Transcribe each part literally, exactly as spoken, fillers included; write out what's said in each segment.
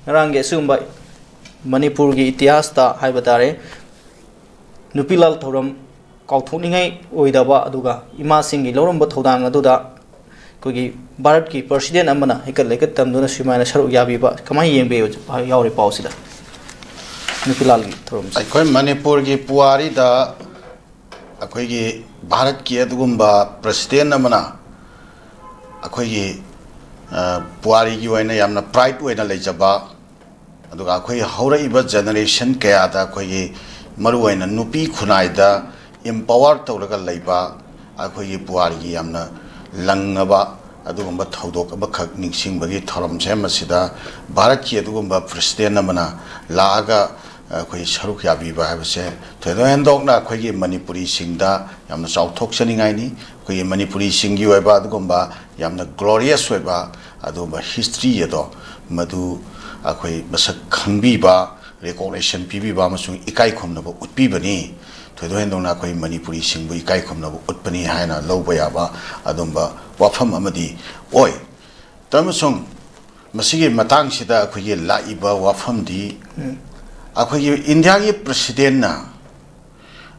ꯉꯔꯥꯡꯒꯤ ꯑꯁꯤꯒꯨꯝꯕ ꯃꯅꯤꯄꯨꯔꯒꯤ ꯏꯇꯤꯍꯥꯁꯇ ꯍꯥꯏꯕ ꯇꯥꯔꯦ, ꯅꯨꯄꯤ ꯂꯥꯜ ꯊꯧꯔꯝ ꯀꯥꯎꯊꯣꯛꯅꯤꯡꯉꯥꯏ ꯑꯣꯏꯗꯕ, ꯑꯗꯨꯒ ꯏꯃꯥꯁꯤꯡꯒꯤ ꯂꯧꯔꯝꯕ ꯊꯧꯗꯥꯡ ꯑꯗꯨꯗ ꯑꯩꯈꯣꯏꯒꯤ ꯚꯥꯔꯠꯀꯤ ꯄ꯭ꯔꯁꯤꯗꯦꯟ ꯑꯃꯅ ꯍꯩꯀꯠ ꯂꯩꯀꯠ ꯇꯝꯗꯨꯅ ꯁꯨꯃꯥꯏꯅ ꯁꯔꯨꯛ ꯌꯥꯕꯤꯕ ꯀꯃꯥꯏꯅ ꯌꯦꯡꯕꯤꯌꯨ? ꯌꯥꯎꯔꯤ ꯄꯥꯎꯁꯤꯗ ꯅꯨꯄꯤ ꯂꯥꯜꯒꯤ ꯊꯧꯔꯝꯁꯦ꯫ ꯑꯩꯈꯣꯏ ꯃꯅꯤꯄꯨꯔꯒꯤ ꯄꯨꯋꯥꯔꯤꯗ ꯑꯩꯈꯣꯏꯒꯤ ꯚꯥꯔꯠꯀꯤ ꯑꯗꯨꯒꯨꯝꯕ ꯄ꯭ꯔꯁꯤꯗꯦꯟ ꯑꯃꯅ ꯑꯩꯈꯣꯏꯒꯤ, ꯑ, ꯄꯨꯋꯥꯔꯤꯒꯤ ꯑꯣꯏꯅ ꯌꯥꯝꯅ ꯄ꯭ꯔꯥꯏꯗ ꯑꯣꯏꯅ ꯂꯩꯖꯕ, ꯑꯗꯨꯒ ꯑꯩꯈꯣꯏ ꯍꯧꯔꯛꯏꯕ ꯖꯦꯅꯦꯔꯦꯁꯟ ꯀꯌꯥꯗ ꯑꯩꯈꯣꯏꯒꯤ ꯃꯔꯨꯑꯣꯏꯅ ꯅꯨꯄꯤ ꯈꯨꯟꯅꯥꯏꯗ ꯏꯝꯄꯥꯋꯔ ꯇꯧꯔꯒ ꯂꯩꯕ, ꯑꯩꯈꯣꯏꯒꯤ ꯄꯨꯋꯥꯔꯤꯒꯤ ꯌꯥꯝꯅ ꯂꯪꯉꯕ ꯑꯗꯨꯒꯨꯝꯕ ꯊꯧꯗꯣꯛ ꯑꯃꯈꯛ ꯅꯤꯡꯁꯤꯡꯕꯒꯤ ꯊꯧꯔꯝꯁꯦ, ꯃꯁꯤꯗ ꯚꯥꯔꯠꯀꯤ ꯑꯗꯨꯒꯨꯝꯕ ꯄ꯭ꯔꯁꯤꯗꯦꯟ ꯑꯃꯅ ꯂꯥꯛꯑꯒ ꯑꯩꯈꯣꯏ ꯁꯔꯨꯛ ꯌꯥꯕꯤꯕ ꯍꯥꯏꯕꯁꯦ ꯊꯣꯏꯗꯣꯛ ꯍꯦꯟꯗꯣꯛꯅ ꯑꯩꯈꯣꯏꯒꯤ ꯃꯅꯤꯄꯨꯔꯤꯁꯤꯡꯗ ꯌꯥꯝꯅ ꯆꯥꯎꯊꯣꯛꯆꯅꯤꯡꯉꯥꯏꯅꯤ꯫ ꯑꯩꯈꯣꯏꯒꯤ ꯃꯅꯤꯄꯨꯔꯤꯁꯤꯡꯒꯤ ꯑꯣꯏꯕ ꯑꯗꯨꯒꯨꯝꯕ ꯌꯥꯝꯅ ꯒ꯭ꯂꯣꯔꯤꯌꯁ ꯑꯣꯏꯕ ꯑꯗꯨꯒꯨꯝꯕ ꯍꯤꯁꯇ꯭ꯔꯤ ꯑꯗꯣ, ꯃꯗꯨ ꯑꯩꯈꯣꯏ ꯃꯁꯛ ꯈꯪꯕꯤꯕ, ꯔꯦꯀꯣꯛꯅꯤꯁꯟ ꯄꯤꯕꯤꯕ ꯑꯃꯁꯨꯡ ꯏꯀꯥꯏ ꯈꯨꯝꯅꯕ ꯎꯠꯄꯤꯕꯅꯤ꯫ ꯊꯣꯏꯗꯣꯛ ꯍꯦꯟꯗꯣꯛꯅ ꯑꯩꯈꯣꯏ ꯃꯅꯤꯄꯨꯔꯤꯁꯤꯡꯕꯨ ꯏꯀꯥꯏ ꯈꯨꯝꯅꯕ ꯎꯠꯄꯅꯤ ꯍꯥꯏꯅ ꯂꯧꯕ ꯌꯥꯕ ꯑꯗꯨꯝꯕ ꯋꯥꯐꯝ ꯑꯃꯗꯤ ꯑꯣꯏ꯫ ꯑꯃꯁꯨꯡ ꯃꯁꯤꯒꯤ ꯃꯇꯥꯡꯁꯤꯗ ꯑꯩꯈꯣꯏꯒꯤ ꯂꯥꯛꯏꯕ ꯋꯥꯐꯝꯗꯤ, ꯎꯝ꯫ ꯑꯩꯈꯣꯏꯒꯤ ꯏꯟꯗꯤꯌꯥꯒꯤ ꯄ꯭ꯔꯁꯤꯗꯦꯟꯅ,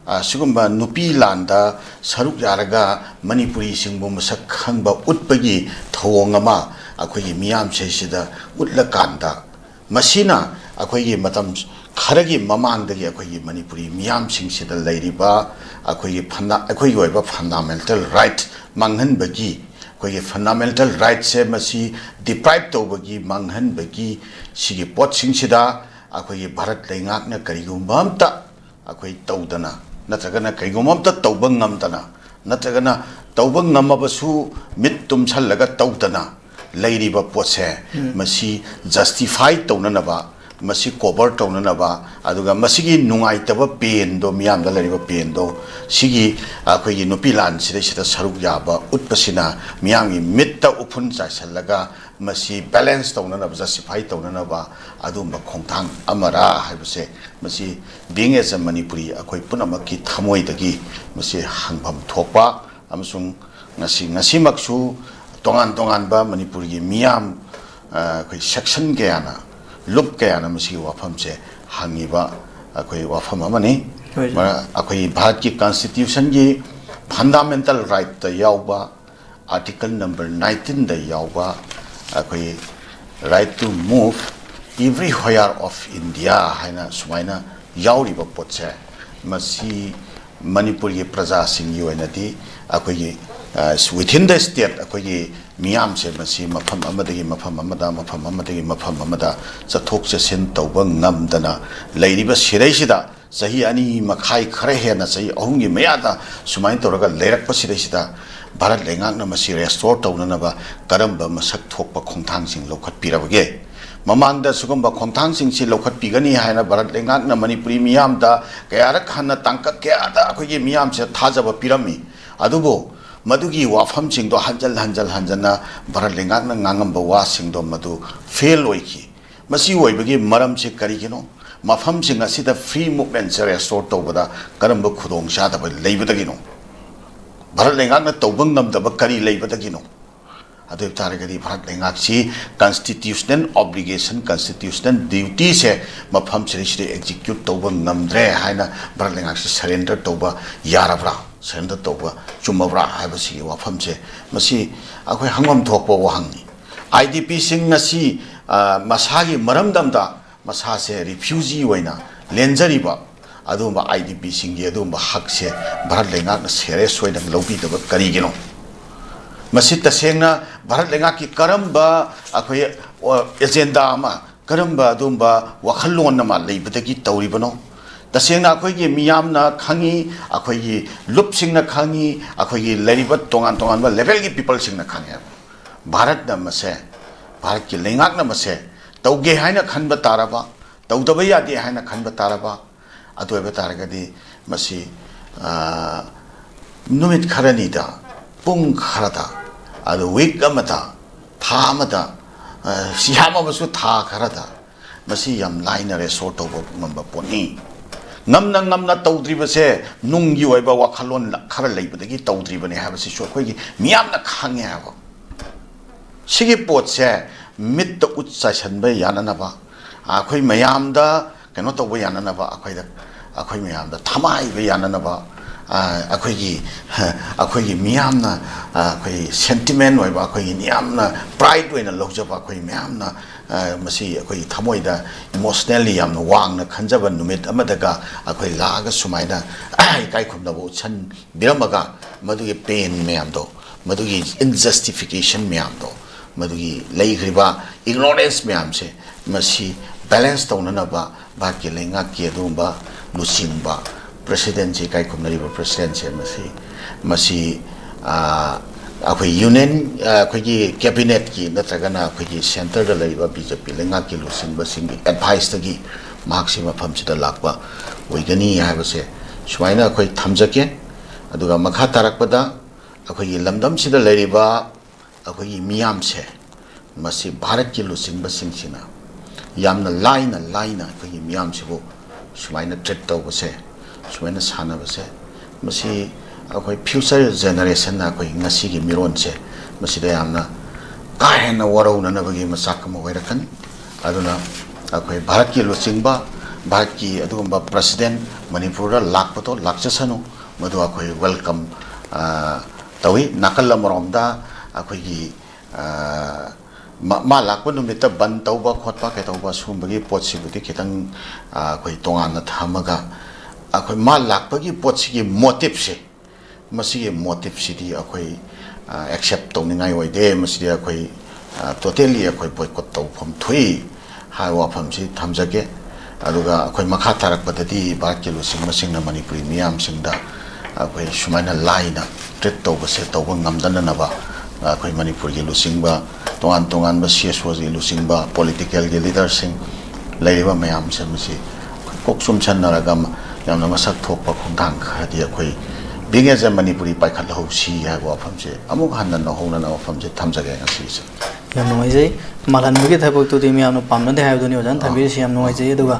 ꯑ, ꯁꯤꯒꯨꯝꯕ ꯅꯨꯄꯤ ꯂꯥꯟꯗ ꯁꯔꯨꯛ ꯌꯥꯔꯒ ꯃꯅꯤꯄꯨꯔꯤꯁꯤꯡꯕꯨ ꯃꯁꯛ ꯈꯪꯕ ꯎꯠꯄꯒꯤ ꯊꯧꯑꯣꯡ ꯑꯃ ꯑꯩꯈꯣꯏꯒꯤ ꯃꯤꯌꯥꯝꯁꯤꯗ ꯎꯠꯂꯀꯥꯟꯗ, ꯃꯁꯤꯅ ꯑꯩꯈꯣꯏꯒꯤ ꯃꯇꯝ ꯈꯔꯒꯤ ꯃꯃꯥꯡꯗꯒꯤ ꯑꯩꯈꯣꯏꯒꯤ ꯃꯅꯤꯄꯨꯔꯤ ꯃꯤꯌꯥꯝꯁꯤꯡꯁꯤꯗ ꯂꯩꯔꯤꯕ ꯑꯩꯈꯣꯏꯒꯤ ꯐꯟꯗꯥ-, ꯑꯩꯈꯣꯏꯒꯤ ꯑꯣꯏꯕ ꯐꯟꯗꯥꯃꯦꯟꯇꯦꯜ ꯔꯥꯏꯠ ꯃꯥꯡꯍꯟꯕꯒꯤ, ꯑꯩꯈꯣꯏꯒꯤ ꯐꯟꯗꯥꯃꯦꯟꯇꯦꯜ ꯔꯥꯏꯠꯁꯦ ꯃꯁꯤ ꯗꯤꯄ꯭ꯔꯥꯏꯕ ꯇꯧꯕꯒꯤ, ꯃꯥꯡꯍꯟꯕꯒꯤ ꯁꯤꯒꯤ ꯄꯣꯠꯁꯤꯡꯁꯤꯗ ꯑꯩꯈꯣꯏꯒꯤ ꯚꯥꯔꯠ ꯂꯩꯉꯥꯛꯅ ꯀꯔꯤꯒꯨꯝꯕ ꯑꯝꯇ ꯑꯩꯈꯣꯏ ꯇꯧꯗꯅ, ꯅꯠꯇ꯭ꯔꯒꯅ ꯀꯔꯤꯒꯨꯝꯕ ꯑꯝꯇ ꯇꯧꯕ ꯉꯝꯗꯅ, ꯅꯠꯇ꯭ꯔꯒꯅ ꯇꯧꯕ ꯉꯝꯃꯕꯁꯨ ꯃꯤꯠ ꯇꯨꯝꯁꯜꯂꯒ ꯇꯧꯗꯅ ꯂꯩꯔꯤꯕ ꯄꯣꯠꯁꯦ, ꯎꯝ꯫ ꯃꯁꯤ ꯖꯁꯇꯤꯐꯥꯏ ꯇꯧꯅꯅꯕ, ꯃꯁꯤ ꯀꯣꯚꯔ ꯇꯧꯅꯅꯕ, ꯑꯗꯨꯒ ꯃꯁꯤꯒꯤ ꯅꯨꯡꯉꯥꯏꯇꯕ ꯄꯦꯟꯗꯣ, ꯃꯤꯌꯥꯝꯗ ꯂꯩꯔꯤꯕ ꯄꯦꯟꯗꯣ, ꯁꯤꯒꯤ ꯑꯩꯈꯣꯏꯒꯤ ꯅꯨꯄꯤ ꯂꯥꯟ ꯁꯤꯗꯩꯁꯤꯗ ꯁꯔꯨꯛ ꯌꯥꯕ ꯎꯠꯄꯁꯤꯅ ꯃꯤꯌꯥꯝꯒꯤ ꯃꯤꯠꯇ ꯎꯐꯨꯟ ꯆꯥꯏꯁꯤꯜꯂꯒ ꯃꯁꯤ ꯕꯦꯂꯦꯟꯁ ꯇꯧꯅꯅꯕ, ꯖꯁꯇꯤꯐꯥꯏ ꯇꯧꯅꯅꯕ ꯑꯗꯨꯒꯨꯝꯕ ꯈꯣꯡꯊꯥꯡ ꯑꯃꯔꯥ ꯍꯥꯏꯕꯁꯦ, ꯃꯁꯤ being as a ꯃꯅꯤꯄꯨꯔꯤ ꯑꯩꯈꯣꯏ ꯄꯨꯝꯅꯃꯛꯀꯤ ꯊꯃꯣꯏꯗꯒꯤ ꯃꯁꯤ ꯍꯪꯐꯝ ꯊꯣꯛꯄ ꯑꯃꯁꯨꯡ ꯉꯁꯤ, ꯉꯁꯤꯃꯛꯁꯨ ꯇꯣꯉꯥꯟ ꯇꯣꯉꯥꯟꯕ ꯃꯅꯤꯄꯨꯔꯒꯤ ꯃꯤꯌꯥꯝ, ꯑ, ꯑꯩꯈꯣꯏ ꯁꯦꯛꯁꯟ ꯀꯌꯥꯅ ꯂꯨꯞ ꯀꯌꯥꯅ ꯃꯁꯤꯒꯤ ꯋꯥꯐꯝꯁꯦ ꯍꯪꯉꯤꯕ ꯑꯩꯈꯣꯏ ꯋꯥꯐꯝ ꯑꯃꯅꯤ꯫ ꯍꯣꯏ꯫ ꯃꯔ-, ꯑꯩꯈꯣꯏ ꯚꯥꯔꯠꯀꯤ constitution ꯒꯤ fundamental right ꯇ ꯌꯥꯎꯕ article number nineteen ꯗ ꯌꯥꯎꯕ ꯑꯩꯈꯣꯏ right to move everywhere of India ꯍꯥꯏꯅ ꯁꯨꯃꯥꯏꯅ ꯌꯥꯎꯔꯤꯕ ꯄꯣꯠꯁꯦ, ꯃꯁꯤ ꯃꯅꯤꯄꯨꯔꯒꯤ ꯄ꯭ꯔꯖꯥꯁꯤꯡꯒꯤ ꯑꯣꯏꯅꯗꯤ ꯑꯩꯈꯣꯏꯒꯤ, ꯑ, within the state ꯑꯩꯈꯣꯏꯒꯤ ꯃꯤꯌꯥꯝꯁꯦ ꯃꯁꯤ ꯃꯐꯝ ꯑꯃꯗꯒꯤ ꯃꯐꯝ ꯑꯃꯗ, ꯃꯐꯝ ꯑꯃꯗꯒꯤ ꯃꯐꯝ ꯑꯃꯗ ꯆꯠꯊꯣꯛ ꯆꯠꯁꯤꯟ ꯇꯧꯕ ꯉꯝꯗꯅ ꯂꯩꯔꯤꯕ ꯁꯤꯗꯩꯁꯤꯗ, ꯆꯍꯤ ꯑꯅꯤ ꯃꯈꯥꯏ ꯈꯔ ꯍꯦꯟꯅ, ꯆꯍꯤ ꯑꯍꯨꯝꯒꯤ ꯃꯌꯥꯗ ꯁꯨꯃꯥꯏꯅ ꯇꯧꯔꯒ ꯂꯩꯔꯛꯄ ꯁꯤꯗꯩꯁꯤꯗ ꯚꯥꯔꯠ ꯂꯩꯉꯥꯛꯅ ꯃꯁꯤ restore ꯇꯧꯅꯅꯕ ꯀꯔꯝꯕ ꯃꯁꯛ ꯊꯣꯛꯄ ꯈꯣꯡꯊꯥꯡꯁꯤꯡ ꯂꯧꯈꯠꯄꯤꯔꯕꯒꯦ? ꯃꯃꯥꯡꯗ ꯁꯤꯒꯨꯝꯕ ꯈꯣꯡꯊꯥꯡꯁꯤꯡꯁꯤ ꯂꯧꯈꯠꯄꯤꯒꯅꯤ ꯍꯥꯏꯅ ꯚꯥꯔꯠ ꯂꯩꯉꯥꯛꯅ ꯃꯅꯤꯄꯨꯔꯤ ꯃꯤꯌꯥꯝꯗ ꯀꯌꯥꯔꯛ ꯍꯟꯅ ꯇꯥꯡꯀꯛ ꯀꯌꯥꯗ ꯑꯩꯈꯣꯏꯒꯤ ꯃꯤꯌꯥꯝꯁꯦ ꯊꯥꯖꯕ ꯄꯤꯔꯝꯃꯤ꯫ ꯑꯗꯨꯕꯨ ꯃꯗꯨꯒꯤ ꯋꯥꯐꯝꯁꯤꯡꯗꯣ ꯍꯟꯖꯜ ꯍꯟꯖꯜ ꯍꯟꯖꯟꯅ ꯚꯥꯔꯠ ꯂꯩꯉꯥꯛꯅ ꯉꯥꯡꯉꯝꯕ ꯋꯥꯁꯤꯡꯗꯣ ꯃꯗꯨ fail ꯑꯣꯏꯈꯤ꯫ ꯃꯁꯤ ꯑꯣꯏꯕꯒꯤ ꯃꯔꯝꯁꯤ ꯀꯔꯤꯒꯤꯅꯣ? ꯃꯐꯝꯁꯤꯡ ꯑꯁꯤꯗ free movement ꯁꯦ restore ꯇꯧꯕꯗ ꯀꯔꯝꯕ ꯈꯨꯗꯣꯡꯆꯥꯗꯕ ꯂꯩꯕꯗꯒꯤꯅꯣ? ꯚꯥꯔꯠ ꯂꯩꯉꯥꯛꯅ ꯇꯧꯕ ꯉꯝꯗꯕ ꯀꯔꯤ ꯂꯩꯕꯗꯒꯤꯅꯣ? ꯑꯗꯨ ꯑꯣꯏꯕ ꯇꯥꯔꯒꯗꯤ Bharat ꯂꯩꯉꯥꯛꯁꯤ constitutional obligation, constitutional duty ꯁꯦ ꯃꯐꯝ ꯁꯤꯗꯩꯁꯤꯗ execute ꯇꯧꯕ ꯉꯝꯗ꯭ꯔꯦ ꯍꯥꯏꯅ ꯚꯥꯔꯠ ꯂꯩꯉꯥꯛꯁꯤ surrender ꯇꯧꯕ ꯌꯥꯔꯕ꯭ꯔꯥ? Surrender ꯇꯧꯕ ꯆꯨꯝꯃꯕ꯭ꯔꯥ ꯍꯥꯏꯕꯁꯤꯒꯤ ꯋꯥꯐꯝꯁꯦ, ꯃꯁꯤ ꯑꯩꯈꯣꯏ ꯍꯪꯐꯝ ꯊꯣꯛꯄ ꯋꯥꯍꯪꯅꯤ꯫ IDP ꯁꯤꯡ ꯑꯁꯤ, ꯑ, ꯃꯁꯥꯒꯤ ꯃꯔꯝꯗꯝꯗ ꯃꯁꯥꯁꯦ refugee ꯑꯣꯏꯅ ꯂꯦꯟꯖꯔꯤꯕ ꯑꯗꯨꯒꯨꯝꯕ IDP ꯁꯤꯡꯒꯤ ꯑꯗꯨꯒꯨꯝꯕ ꯍꯛꯁꯦ ꯚꯥꯔꯠ ꯂꯩꯉꯥꯛꯅ serious ꯑꯣꯏꯅ ꯂꯧꯕꯤꯗꯕ ꯀꯔꯤꯒꯤꯅꯣ? ꯃꯁꯤ ꯇꯁꯦꯡꯅ ꯚꯥꯔꯠ ꯂꯩꯉꯥꯛꯀꯤ ꯀꯔꯝꯕ ꯑꯩꯈꯣꯏ, ꯑ, agenda ꯑꯃ, ꯀꯔꯝꯕ ꯑꯗꯨꯒꯨꯝꯕ ꯋꯥꯈꯜꯂꯣꯟ ꯑꯃ ꯂꯩꯕꯗꯒꯤ ꯇꯧꯔꯤꯕꯅꯣ? ꯇꯁꯦꯡꯅ ꯑꯩꯈꯣꯏꯒꯤ ꯃꯤꯌꯥꯝꯅ ꯈꯪꯉꯤ, ꯑꯩꯈꯣꯏꯒꯤ ꯂꯨꯞꯁꯤꯡꯅ ꯈꯪꯉꯤ, ꯑꯩꯈꯣꯏꯒꯤ ꯂꯩꯔꯤꯕ ꯇꯣꯉꯥꯟ ꯇꯣꯉꯥꯟꯕ level ꯒꯤ people ꯁꯤꯡꯅ ꯈꯪꯉꯦ꯫ ꯚꯥꯔꯠꯅ ꯃꯁꯦ, ꯚꯥꯔꯠꯀꯤ ꯂꯩꯉꯥꯛꯅ ꯃꯁꯦ ꯇꯧꯒꯦ ꯍꯥꯏꯅ ꯈꯟꯕ ꯇꯥꯔꯕ, ꯇꯧꯗꯕ ꯌꯥꯗꯦ ꯍꯥꯏꯅ ꯈꯟꯕ ꯇꯥꯔꯕ, ꯑꯗꯨ ꯑꯣꯏꯕ ꯇꯥꯔꯒꯗꯤ ꯃꯁꯤ, ꯑ, ꯅꯨꯃꯤꯠ ꯈꯔꯅꯤꯗ, ꯄꯨꯡ ꯈꯔꯗ, ꯑꯗꯨ week ꯑꯃꯗ, ꯊꯥ ꯑꯃꯗ, ꯑ, ꯌꯥꯝꯃꯕꯁꯨ ꯊꯥ ꯈꯔꯗ ꯃꯁꯤ ꯌꯥꯝ ꯂꯥꯏꯅ restore ꯇꯧꯕ ꯉꯝꯕ ꯄꯣꯠꯅꯤ꯫ ꯉꯝꯅ ꯉꯝꯅ ꯇꯧꯗ꯭ꯔꯤꯕꯁꯦ ꯅꯨꯡꯒꯤ ꯑꯣꯏꯕ ꯋꯥꯈꯜꯂꯣꯟ ꯈꯔ ꯂꯩꯕꯗꯒꯤ ꯇꯧꯗ꯭ꯔꯤꯕꯅꯤ ꯍꯥꯏꯕꯁꯤꯁꯨ ꯑꯩꯈꯣꯏꯒꯤ ꯃꯤꯌꯥꯝꯅ ꯈꯪꯉꯦ ꯍꯥꯏꯕ꯫ ꯁꯤꯒꯤ ꯄꯣꯠꯁꯦ ꯃꯤꯠꯇ ꯎꯠ ꯆꯥꯏꯁꯟꯕ ꯌꯥꯅꯅꯕ, ꯑꯩꯈꯣꯏ ꯃꯌꯥꯝꯗ ꯀꯩꯅꯣ ꯇꯧꯕ ꯌꯥꯅꯅꯕ, ꯑꯩꯈꯣꯏꯗ, ꯑꯩꯈꯣꯏ ꯃꯌꯥꯝꯗ ꯊꯃꯥꯏꯕ ꯌꯥꯅꯅꯕ, ꯑ, ꯑꯩꯈꯣꯏꯒꯤ, ꯑꯩꯈꯣꯏꯒꯤ ꯃꯤꯌꯥꯝꯅ, ꯑ, ꯑꯩꯈꯣꯏ sentiment ꯑꯣꯏꯕ, ꯑꯩꯈꯣꯏꯒꯤ ꯃꯤꯌꯥꯝꯅ pride ꯑꯣꯏꯅ ꯂꯧꯖꯕ, ꯑꯩꯈꯣꯏ ꯃꯌꯥꯝꯅ, ꯑ, ꯃꯁꯤ ꯑꯩꯈꯣꯏꯒꯤ ꯊꯃꯣꯏꯗ emotionally ꯌꯥꯝꯅ ꯋꯥꯡꯅ ꯈꯟꯖꯕ ꯅꯨꯃꯤꯠ ꯑꯃꯗꯒ ꯑꯩꯈꯣꯏ ꯂꯥꯛꯑꯒ ꯁꯨꯃꯥꯏꯅ ꯏꯀꯥꯏ ꯈꯨꯝꯅꯕ ꯎꯠꯁꯟꯕꯤꯔꯝꯃꯒ, ꯃꯗꯨꯒꯤ pain ꯃꯌꯥꯝꯗꯣ, ꯃꯗꯨꯒꯤ injustification ꯃꯌꯥꯝꯗꯣ, ꯃꯗꯨꯒꯤ ꯂꯩꯈ꯭ꯔꯤꯕ ignorance ꯃꯌꯥꯝꯁꯦ, ꯃꯁꯤ balance ꯇꯧꯅꯅꯕ ꯚꯥꯔꯠꯀꯤ ꯂꯩꯉꯥꯛꯀꯤ ꯑꯗꯨꯒꯨꯝꯕ ꯂꯨꯆꯤꯡꯕ presidentꯁꯦ, ꯏꯀꯥꯏ ꯈꯨꯝꯅꯔꯤꯕ presidentꯁꯦ, ꯃꯁꯤ, ꯃꯁꯤ, ꯑ, ꯑꯩꯈꯣꯏ union, ꯑ, ꯑꯩꯈꯣꯏꯒꯤ cabinetꯀꯤ ꯅꯠꯇ꯭ꯔꯒꯅ ꯑꯩꯈꯣꯏꯒꯤ centreꯗ ꯂꯩꯔꯤꯕ BJP ꯂꯩꯉꯥꯛꯀꯤ ꯂꯨꯆꯤꯡꯕꯁꯤꯡꯒꯤ adviceꯇꯒꯤ ꯃꯍꯥꯛꯁꯤ ꯃꯐꯝꯁꯤꯗ ꯂꯥꯛꯄ ꯑꯣꯏꯒꯅꯤ ꯍꯥꯏꯕꯁꯦ ꯁꯨꯃꯥꯏꯅ ꯑꯩꯈꯣꯏ ꯊꯝꯖꯒꯦ꯫ ꯑꯗꯨꯒ ꯃꯈꯥ ꯇꯥꯔꯛꯄꯗ ꯑꯩꯈꯣꯏꯒꯤ ꯂꯝꯗꯝꯁꯤꯗ ꯂꯩꯔꯤꯕ ꯑꯩꯈꯣꯏꯒꯤ ꯃꯤꯌꯥꯝꯁꯦ, ꯃꯁꯤ ꯚꯥꯔꯠꯀꯤ ꯂꯨꯆꯤꯡꯕꯁꯤꯡꯁꯤꯅ ꯌꯥꯝꯅ ꯂꯥꯏꯅ ꯂꯥꯏꯅ ꯑꯩꯈꯣꯏꯒꯤ ꯃꯤꯌꯥꯝꯁꯤꯕꯨ ꯁꯨꯃꯥꯏꯅ treat ꯇꯧꯕꯁꯦ, ꯁꯨꯃꯥꯏꯅ ꯁꯥꯟꯅꯕꯁꯦ, ꯃꯁꯤ ꯑꯩꯈꯣꯏ future generationꯅ, ꯑꯩꯈꯣꯏ ꯉꯁꯤꯒꯤ ꯃꯤꯔꯣꯟꯁꯦ, ꯃꯁꯤꯗ ꯌꯥꯝꯅ ꯀꯥ ꯍꯦꯟꯅ ꯋꯥꯔꯧꯅꯅꯕꯒꯤ ꯃꯆꯥꯛ ꯑꯃ ꯑꯣꯏꯔꯛꯀꯅꯤ꯫ ꯑꯗꯨꯅ ꯑꯩꯈꯣꯏ ꯚꯥꯔꯠꯀꯤ ꯂꯨꯆꯤꯡꯕ, ꯚꯥꯔꯠꯀꯤ ꯑꯗꯨꯒꯨꯝꯕ president ꯃꯅꯤꯄꯨꯔꯗ ꯂꯥꯛꯄꯗꯣ ꯂꯥꯛꯆꯁꯅꯨ, ꯃꯗꯨ ꯑꯩꯈꯣꯏ welcome, ꯑ, ꯇꯧꯏ꯫ ꯅꯥꯀꯜ ꯑꯃꯔꯣꯝꯗ ꯑꯩꯈꯣꯏꯒꯤ, ꯑ, ꯃꯥ, ꯃꯥ ꯂꯥꯛꯄ ꯅꯨꯃꯤꯠꯇ ꯕꯟ ꯇꯧꯕ ꯈꯣꯠꯄ ꯀꯩꯗꯧꯕ ꯁꯤꯒꯨꯝꯕꯒꯤ ꯄꯣꯠꯁꯤꯕꯨꯗꯤ ꯈꯤꯇꯪ, ꯑ, ꯑꯩꯈꯣꯏ ꯇꯣꯉꯥꯟꯅ ꯊꯝꯃꯒ, ꯑꯩꯈꯣꯏ ꯃꯥ ꯂꯥꯛꯄꯒꯤ ꯄꯣꯠꯁꯤꯒꯤ motiveꯁꯦ, ꯃꯁꯤꯒꯤ motiveꯁꯤꯗꯤ ꯑꯩꯈꯣꯏ, ꯑ, accept ꯇꯧꯅꯤꯡꯉꯥꯏ ꯑꯣꯏꯗꯦ꯫ ꯃꯁꯤꯗꯤ ꯑꯩꯈꯣꯏ, ꯑ, totally ꯑꯩꯈꯣꯏ boycott ꯇꯧꯐꯝ ꯊꯣꯛꯏ ꯍꯥꯏꯕ ꯋꯥꯐꯝꯁꯤ ꯊꯝꯖꯒꯦ꯫ ꯑꯗꯨꯒ ꯑꯩꯈꯣꯏ ꯃꯈꯥ ꯇꯥꯔꯛꯄꯗꯗꯤ ꯚꯥꯔꯠꯀꯤ ꯂꯨꯆꯤꯡꯕꯁꯤꯡꯅ ꯃꯅꯤꯄꯨꯔꯤ ꯃꯤꯌꯥꯝꯁꯤꯡꯗ ꯑꯩꯈꯣꯏ ꯁꯨꯃꯥꯏꯅ ꯂꯥꯏꯅ treat ꯇꯧꯕꯁꯦ ꯇꯧꯕ ꯉꯝꯗꯅꯅꯕ, ꯑꯩꯈꯣꯏ ꯃꯅꯤꯄꯨꯔꯒꯤ ꯂꯨꯆꯤꯡꯕ, ꯇꯣꯉꯥꯟ ꯇꯣꯉꯥꯟꯕ CSOꯒꯤ ꯂꯨꯆꯤꯡꯕ, politicalꯒꯤ leaderꯁꯤꯡ ꯂꯩꯔꯤꯕ ꯃꯌꯥꯝꯁꯦ, ꯃꯁꯤ ꯀꯣꯛ ꯆꯨꯝꯁꯟꯅꯔꯒ ꯌꯥꯝꯅ ꯃꯁꯛ ꯊꯣꯛꯄ ꯈꯣꯡꯊꯥꯡ ꯈꯔꯗꯤ ꯑꯩꯈꯣꯏ being as a Manipuri ꯄꯥꯏꯈꯠꯍꯧꯁꯤ ꯍꯥꯏꯕ ꯋꯥꯐꯝꯁꯦ ꯑꯃꯨꯛ ꯍꯟꯅ ꯅꯧꯍꯧꯅꯅ ꯋꯥꯐꯝꯁꯦ ꯊꯝꯖꯒꯦ ꯉꯁꯤꯁꯦ꯫ ꯌꯥꯝ ꯅꯨꯡꯉꯥꯏꯖꯩ꯫ ꯃꯥꯜꯍꯟꯕꯒꯤ ꯊꯕꯛꯇꯨꯗꯤ ꯃꯌꯥꯝꯅ ꯄꯥꯝꯅꯗꯦ ꯍꯥꯏꯕꯗꯨꯅꯤ ꯑꯣꯖꯥꯅ ꯑꯥ꯫ ꯊꯝꯕꯤꯔꯤꯁꯤ, ꯌꯥꯝ ꯅꯨꯡꯉꯥꯏꯖꯩ꯫ ꯑꯗꯨꯒ